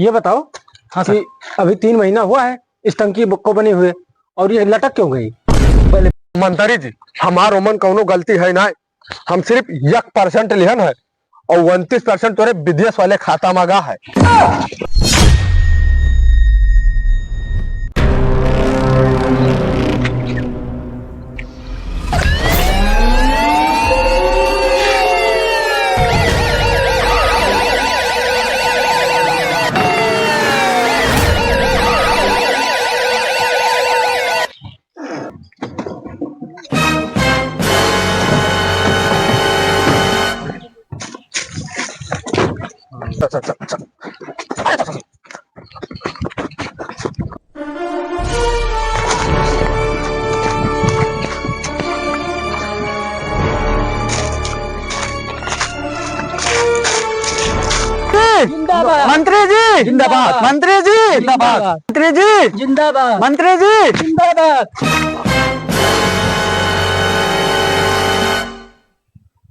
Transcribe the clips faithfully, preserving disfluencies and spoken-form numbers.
ये बताओ हाँ सर। कि अभी तीन महीना हुआ है इस टंकी ब-, को बने हुए, और ये लटक क्यों गई? पहले मंत्री जी, हमार ओमन कौनो गलती है ना, हम सिर्फ एक percent लिहन है और उनतीस percent तोरे विदेश वाले खाता में गा है। जिंदाबाद। मंत्री जी जिंदाबाद। मंत्री जी जिंदाबाद। मंत्री जी जिंदाबाद। मंत्री जी जिंदाबाद।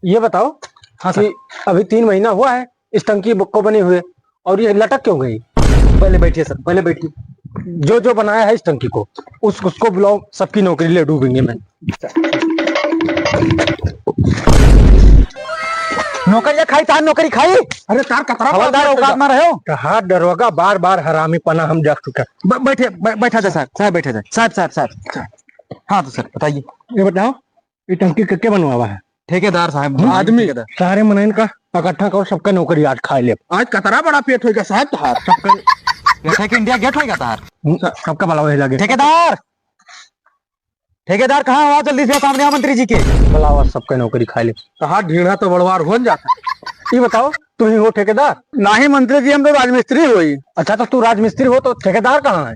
ये बताओ हाँ सर। कि अभी तीन महीना हुआ है इस टंकी ब-, को बने हुए, और ये लटक क्यों गई? पहले बैठिए सर, पहले बैठिए। जो जो बनाया है इस टंकी को, उस, उसको बुलाओ, सबकी नौकरी ले डूबेंगे मैं। नौकरिया खाई, तार नौकरी खाई। अरे तार कतरा हवलदार बात औकात करता। में रहो। कहा दरोगा, बार बार हरामी पना हम देख चुके। ब-, बैठे, ब-, बैठा जाए साहब, साहब बैठा जाए, साहब, साहब, साहब। हाँ तो सर बताइए। ये बताओ, ये टंकी के, के बनवावा है? ठेकेदार साहब, हम्म, आदमी ठेकेदार। सारे मनइन का इकट्ठा करो, सबका नौकरी आज खाए ले। आज कतरा बड़ा पेट होइगा साहब तहार। सबका पेट है कि इंडिया गेट होइगा तहार? हम्म, सबका बुलाओ यही लगे। ठेकेदार, ठेकेदार कहाँ हो? जल्दी से सामने आओ मंत्री जी के। बुलाओ, आज सबका नौकरी खाए ले। तहार ढीढ़ा तो बड़वार हो जाता। ये बताओ, तुम ही हो ठेकेदार? नहीं मंत्री जी, हम तो राजमिस्त्री होई। अच्छा, तो तू राजमिस्त्री हो तो ठेकेदार कहाँ है?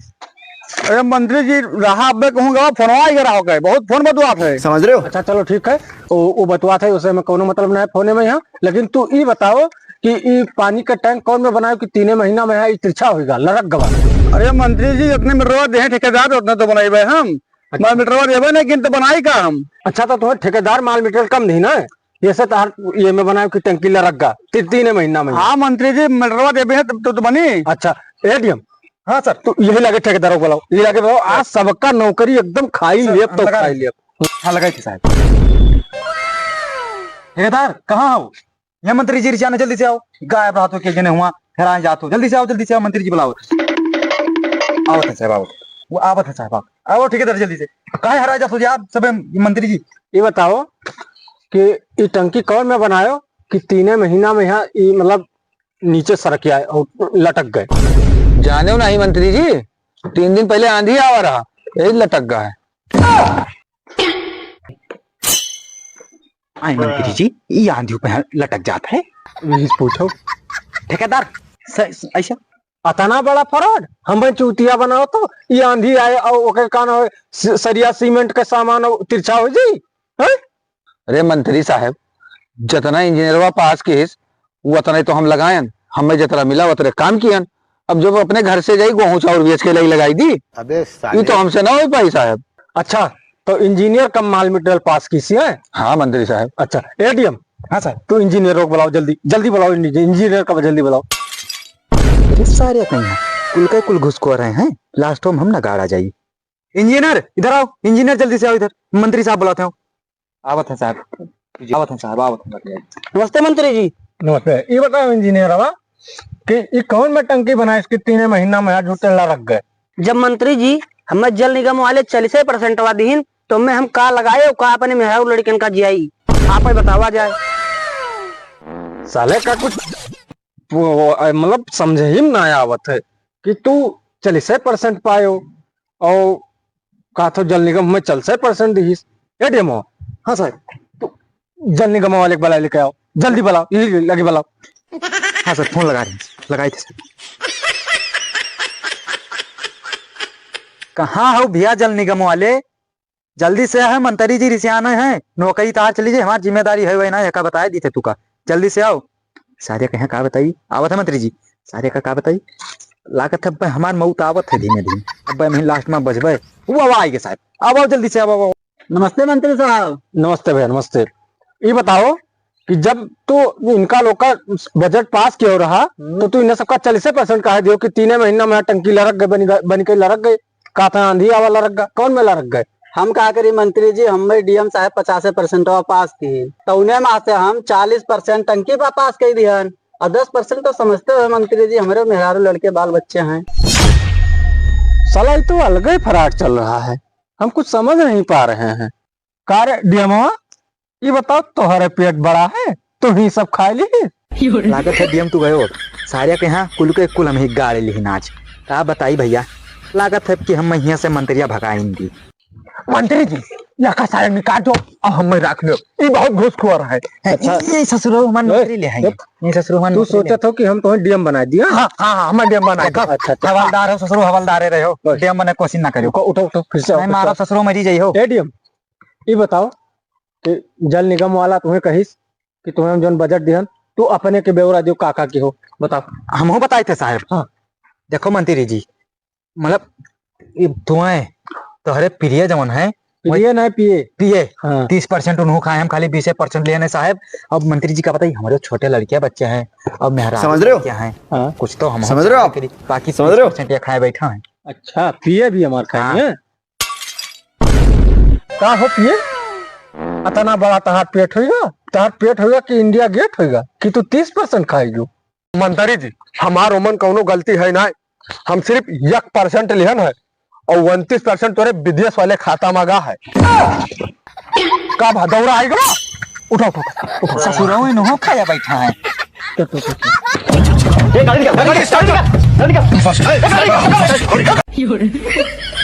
अरे मंत्री जी, रहा अब मैं कहूँगा, फोनवा आई रहा होगा, बहुत फोन बतवात है। समझ रहे हो? अच्छा, चलो ठीक है, वो, वो बतवात है, उसे मैं कौनो मतलब ना है फोने में यहाँ। लेकिन तू ई बताओ कि ई पानी का टैंक कौन में बनायो कि तीने महीना में यहाँ ई तिरछा होइगा, लरक गवा? अरे मंत्री जी, जितने में रोज देहे ठेकेदार, उतने तो बनाई हम। अच्छा। माल मीटरवा देबे नहीं, किन तो बनाई का हम? अच्छा, तो तुम्हें ठेकेदार माल मीटर कम दी ना, ये से तहार ये में बनायो कि टंकी लरक गा ती-, तीने महीना में। हाँ मंत्री जी, मीटरवा देबे है तब तो, तो बनी। अच्छा, एडीएम। हाँ सर। तो यही लगे ठेकेदारों को बुलाओ, ये लगे बुलाओ, आज सबका नौकरी एकदम खाई सर, लेब तो लगा खाई लेब। हाँ, लगाई थी साहब। ठेकेदार, कहाँ हो? ये मंत्री जी रिचाने, जल्दी से आओ। गायब रहत हो के जने हुआ, हेराए जात हो। जल्दी से आओ, जल्दी से आओ, मंत्री जी बुलाओ। आवत है साहब, आवत। वो आवत है साहब, आवत। आओ ठेकेदार जल्दी से। काहे हेराए जात हो जी आप सब मंत्री जी? ये बताओ कि ई टंकी कौन में बनायो कि तीने महीना में यहाँ ई मतलब नीचे सरक आए और लटक गए। जाने हो नहीं मंत्री जी, तीन दिन पहले आंधी आवा रहा, यही लटक गया है। आई मंत्री जी, ये आंधी पे लटक जात है। यही पूछो। ठेकेदार, स-, स-, ऐसा? अतना बड़ा फ्रॉड, हमें चूतिया बनाओ तो, ये आंधी आए और ओके का नाम है, स-, सरिया सीमेंट का सामान और तिरछा हो जाई, हैं? अरे मंत्री साहब, जतना इंजीनियरवा पास किहिस, वो अतना ही तो हम लगायन, हमें जतरा मिला, उतरे काम कियन। अब जब अपने घर से जाई, गेहूं चाउर बेच के लाई लगाई दी। अबे साले। ये तो हमसे ना हो पाई साहब। अच्छा, तो इंजीनियर कम माल मटेरियल पास किहिस है? हाँ मंत्री साहब। अच्छा, एडीएम। हाँ सर। तू इंजीनियर को बुलाओ जल्दी, जल्दी बुलाओ इंजी-, इंजीनियर का जल्दी बुलाओ। अरे सारे कहीं कुल का कुल घुसको रहे हैं, लास्ट में हम ना गाड़ा जाई। इंजीनियर इधर आओ, इंजीनियर जल्दी से आओ इधर, मंत्री साहब बुलाते हो। आवत है साहब, आवत है साहब, आवत है। नमस्ते मंत्री जी। नमस्ते। ये बताओ इंजीनियर बाबा कि ये कौन में टंकी बनाए इसके तीन महीना में आज होटल ला रख गए? जब मंत्री जी हमें जल निगम वाले चालीस परसेंट वा दीन तो मैं हम का लगाए और का अपने मेहरारू लड़कन का जियाई, आप ही बतावा जाए। साले का कुछ वो, वो, अ, मतलब समझे ही में ना आवत है कि तू चालीस परसेंट पायो और कहा तो जल निगम में चालीस परसेंट दीस। एडीएम हो? हाँ सर। तू जल निगम वाले को बुला लेके आओ, जल्दी बुलाओ, ये लगे बुलाओ। हाँ सर, फोन लगा रहे हैं, लगाई थे सर। कहाँ हो भैया जल निगम वाले? जल्दी से है, मंत्री जी रिसियाने हैं, नौकरी तार चली जाए, हमारी जिम्मेदारी है वही ना, एका बताए दी थे तू का, जल्दी से आओ। सारे कहे का बताई, आवत है मंत्री जी, सारे का का बताई, लागत है अब हमार मौत आवत है धीमे धीमे, अब हम लास्ट में बचबे। वो अब आएंगे साहब, अब आओ जल्दी से, अब आओ। नमस्ते मंत्री साहब। नमस्ते भैया, नमस्ते। ये बताओ कि जब तू इनका लोग का बजट पास कियो रहा, हम्म। तो तू इन्हें सबका चालीसे परसेंट काहे दियो कि तीने महीना में टंकी लरक गए, बनी गए, बनी के लरक गए, का था आंधी आवा लरक गए, कौन में लरक गए? हम का करी मंत्री जी, हमें डीएम साहब पचासे परसेंट पास किए, तो उन्हें माँ से हम चालीस परसेंट टंकी पा पास कर दिहन, और दस परसेंट तो समझते हो मंत्री जी, हमारे मेहरारू लड़के बाल बच्चे हैं। साला, ये तो अलग ही फराड चल रहा है, हम कुछ समझ नहीं पा रहे हैं। का रे डीएमवा, ई बताओ, तोहरे पेट बड़ा है, तू ही सब खाए ली? लागत है डीएम तू गयो, सारे के यहाँ कुल के कुल हम ही गाड़े ली नाच। का बताई भैया, लागत है कि हम यहाँ से मंत्रिया भगाइन दी। मंत्री जी, यहाँ का सारे निकाल दो, अब हमें रख लो, ई बहुत घूसखोर है। अच्छा। ये ससुरो हमारे ए, नौकरी ले हैं, चुप। ये ससुरो हमारे तू नौकरी ले सोचत हो कि हम तुम्हें डीएम बना दिया? हाँ, हाँ, हाँ, हमें डीएम बना दो। अच्छा, अच्छा। हवलदार हो ससुरो, हवलदारे रहे हो, बस। डीएम बने कोशिश ना करियो। उठो, उठो, फिर से आओ, नहीं, फिर से मारा आओ। ससुरो मरी जाई हो। ए डीएम, ई बताओ कि जल निगम वाला तुम्हें कहिस कि तुम्हें हम जौन बजट दिहन, तू अपने के ब्यौरा दियो, का का की हो, बताओ। हमहू बताई थे साहब। हाँ। देखो मंत्री जी, मतलब, ई तुम्हें, तोहरे प्रिय जौन है, प्रिय ना पिए। पिए। हाँ। तीस परसेंट उन्हों खाए, हम खाली बीसे परसेंट लिए हैं साहब। अब मंत्री जी का बताई, हमारे छोटे लड़कियां बच्चे हैं, अब मेहरारू समझ रहे हो? लड़कियां हैं। हाँ। कुछ तो हम समझ रहे हो आप? बाकी समझ रहे हो? तीस परसेंट ये खाए बैठा है। अच्छा, पिए भी हमार खाए हाँ। हैं? का हो पिए? अतना बड़ा तहार पेट होइगा? तहार पेट होइगा कि इंडिया गेट होइगा कि तू तीस परसेंट खाइगो? मंत्री जी, हमार ओमन कौनो गलती है ना, हम सिर्फ एक परसेंट लिहन है और उनतीस परसेंट तोरे विदेश वाले खाता में गा है। का भा दौरा आइगा? उठो, उठो, उठो। ससुरो इन्हों खाया बैठा है। ये गाड़ी निकाल, गाड़ी निकाल, गाड़ी निकाल, गाड़ी निकाल।